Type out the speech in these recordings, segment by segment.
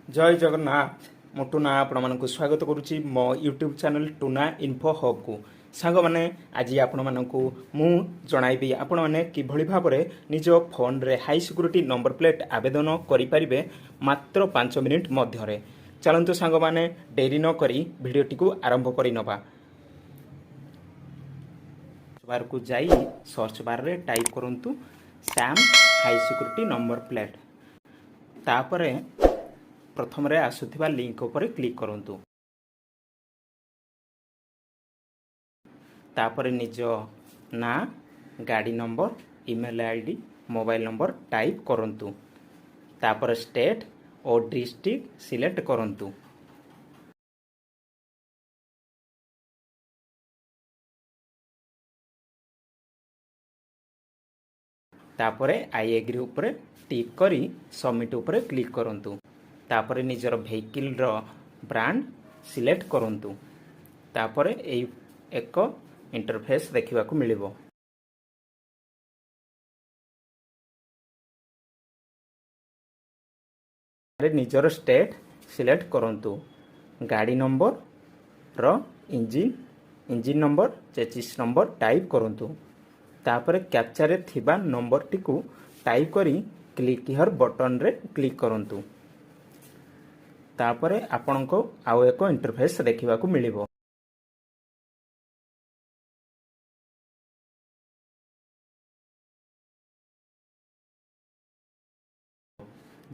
ଜୟ ଜଗନ୍ନାଥ। ମୁଁ ଟୁନା ଆପଣମାନଙ୍କୁ ସ୍ୱାଗତ କରୁଛି ମୋ ୟୁଟ୍ୟୁବ୍ ଚ୍ୟାନେଲ୍ ଟୁନା ଇନଫୋ ହବ୍କୁ। ସାଙ୍ଗମାନେ, ଆଜି ଆପଣମାନଙ୍କୁ ମୁଁ ଜଣାଇବି ଆପଣମାନେ କିଭଳି ଭାବରେ ନିଜ ଫୋନ୍ରେ ହାଇ ସିକ୍ୟୁରିଟି ନମ୍ବର ପ୍ଲେଟ୍ ଆବେଦନ କରିପାରିବେ ମାତ୍ର 5 ମିନିଟ୍ ମଧ୍ୟରେ। ଚାଲନ୍ତୁ ସାଙ୍ଗମାନେ, ଡେରି ନ କରି ଭିଡ଼ିଓଟିକୁ ଆରମ୍ଭ କରିନେବା। ବାରକୁ ଯାଇ ସର୍ଚ୍ଚ ବାରରେ ଟାଇପ୍ କରନ୍ତୁ "ସ୍ୟାମ୍ ହାଇ ସିକ୍ୟୁରିଟି ନମ୍ବର ପ୍ଲେଟ୍"। ତାପରେ ପ୍ରଥମରେ ଆସୁଥିବା ଲିଙ୍କ ଉପରେ କ୍ଲିକ୍ କରନ୍ତୁ। ତାପରେ ନିଜ ନାଁ, ଗାଡ଼ି number, email ID, mobile number type କରନ୍ତୁ। ତାପରେ ଷ୍ଟେଟ୍ ଓ ଡିଷ୍ଟ୍ରିକ୍ଟ ସିଲେକ୍ଟ କରନ୍ତୁ। ତାପରେ I agri ଉପରେ ଟିକ୍ କରି ସବମିଟ୍ ଉପରେ କ୍ଲିକ୍ କରନ୍ତୁ। ତାପରେ ନିଜର ଭେହିକିଲ୍ର ବ୍ରାଣ୍ଡ ସିଲେକ୍ଟ କରନ୍ତୁ। ତାପରେ ଏଇ ଏକ ଇଣ୍ଟରଫେସ୍ ଦେଖିବାକୁ ମିଳିବ। ନିଜର ଷ୍ଟେଟ୍ ସିଲେକ୍ଟ କରନ୍ତୁ। ଗାଡ଼ି ନମ୍ବରର engine number, chassis number type କରନ୍ତୁ। ତାପରେ କ୍ୟାପଚାରେ ଥିବା ନମ୍ବରଟିକୁ ଟାଇପ୍ କରି କ୍ଲିକ୍ here ବଟନରେ କ୍ଲିକ୍ କରନ୍ତୁ। ତାପରେ ଆପଣଙ୍କୁ ଆଉ ଏକ ଇଣ୍ଟରଫେସ୍ ଦେଖିବାକୁ ମିଳିବ,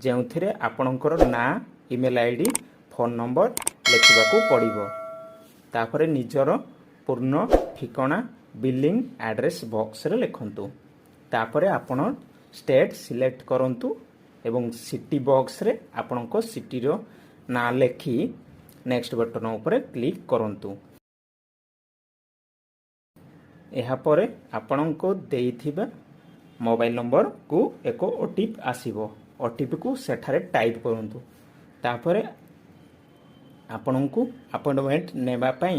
ଯେଉଁଥିରେ ଆପଣଙ୍କର ନାଁ, ଇମେଲ୍ ଆଇଡି, ଫୋନ୍ ନମ୍ବର ଲେଖିବାକୁ ପଡ଼ିବ। ତାପରେ ନିଜର ପୂର୍ଣ୍ଣ ଠିକଣା ବିଲିଂ ଆଡ୍ରେସ୍ ବକ୍ସରେ ଲେଖନ୍ତୁ। ତାପରେ ଆପଣ ଷ୍ଟେଟ୍ ସିଲେକ୍ଟ କରନ୍ତୁ ଏବଂ ସିଟି ବକ୍ସରେ ଆପଣଙ୍କ ସିଟିର ନାଁ ଲେଖି ନେକ୍ସଟ ବଟନ୍ ଉପରେ କ୍ଲିକ୍ କରନ୍ତୁ। ଏହାପରେ ଆପଣଙ୍କ ଦେଇଥିବା ମୋବାଇଲ ନମ୍ବରକୁ ଏକ ଓଟିପି ଆସିବ। ଓଟିପିକୁ ସେଠାରେ ଟାଇପ୍ କରନ୍ତୁ। ତାପରେ ଆପଣଙ୍କୁ ଆପଏଣ୍ଟମେଣ୍ଟ ନେବା ପାଇଁ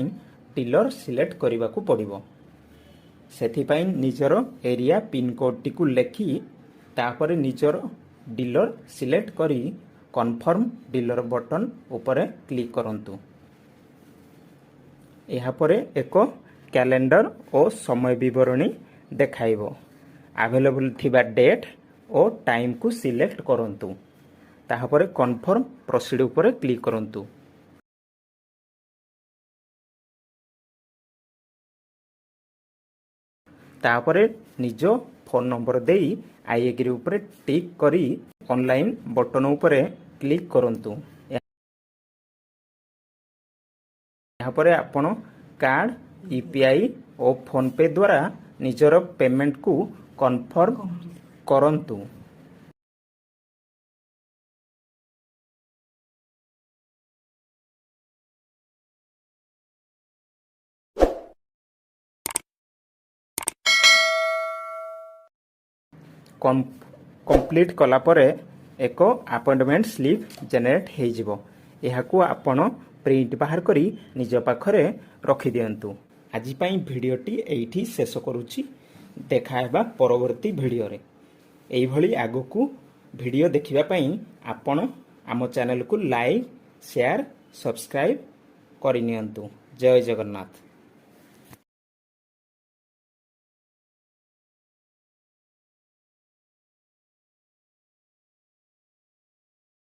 ଡିଲର ସିଲେକ୍ଟ କରିବାକୁ ପଡ଼ିବ। ସେଥିପାଇଁ ନିଜର ଏରିଆ ପିନକୋଡ଼ଟିକୁ ଲେଖି ତାପରେ ନିଜର ଡିଲର ସିଲେକ୍ଟ କରି କନଫର୍ମ ଡିଲର ବଟନ୍ ଉପରେ କ୍ଲିକ୍ କରନ୍ତୁ। ଏହାପରେ ଏକ କ୍ୟାଲେଣ୍ଡର ଓ ସମୟ ବିବରଣୀ ଦେଖାଇବ। ଆଭେଲେବୁଲ୍ ଥିବା ଡେଟ୍ ଓ ଟାଇମ୍କୁ ସିଲେକ୍ଟ କରନ୍ତୁ। ତାହାପରେ କନଫର୍ମ ପ୍ରୋସିଡ୍ ଉପରେ କ୍ଲିକ୍ କରନ୍ତୁ। ତାପରେ ନିଜ ଫୋନ୍ ନମ୍ବର ଦେଇ I agri ଉପରେ ଟିକ୍ କରି ଅନଲାଇନ୍ ବଟନ୍ ଉପରେ କ୍ଲିକ୍ କରନ୍ତୁ। ଏହାପରେ ଆପଣ କାର୍ଡ଼, ୟୁପିଆଇ ଓ ଫୋନ୍ପେ ଦ୍ୱାରା ନିଜର ପେମେଣ୍ଟକୁ କନଫର୍ମ କରନ୍ତୁ। କମ୍ପ୍ଲିଟ୍ କଲା ପରେ ଏକ ଆପଏଣ୍ଟମେଣ୍ଟ ସ୍ଲିପ୍ ଜେନେରେଟ୍ ହେଇଯିବ। ଏହାକୁ ଆପଣ ପ୍ରିଣ୍ଟ ବାହାର କରି ନିଜ ପାଖରେ ରଖିଦିଅନ୍ତୁ। ଆଜି ପାଇଁ ଭିଡ଼ିଓଟି ଏଇଠି ଶେଷ କରୁଛି। ଦେଖା ହେବା ପରବର୍ତ୍ତୀ ଭିଡ଼ିଓରେ। ଏଇଭଳି ଆଗକୁ ଭିଡ଼ିଓ ଦେଖିବା ପାଇଁ ଆପଣ ଆମ ଚ୍ୟାନେଲକୁ ଲାଇକ୍, ସେୟାର, ସବସ୍କ୍ରାଇବ୍ କରିନିଅନ୍ତୁ। ଜୟ ଜଗନ୍ନାଥ।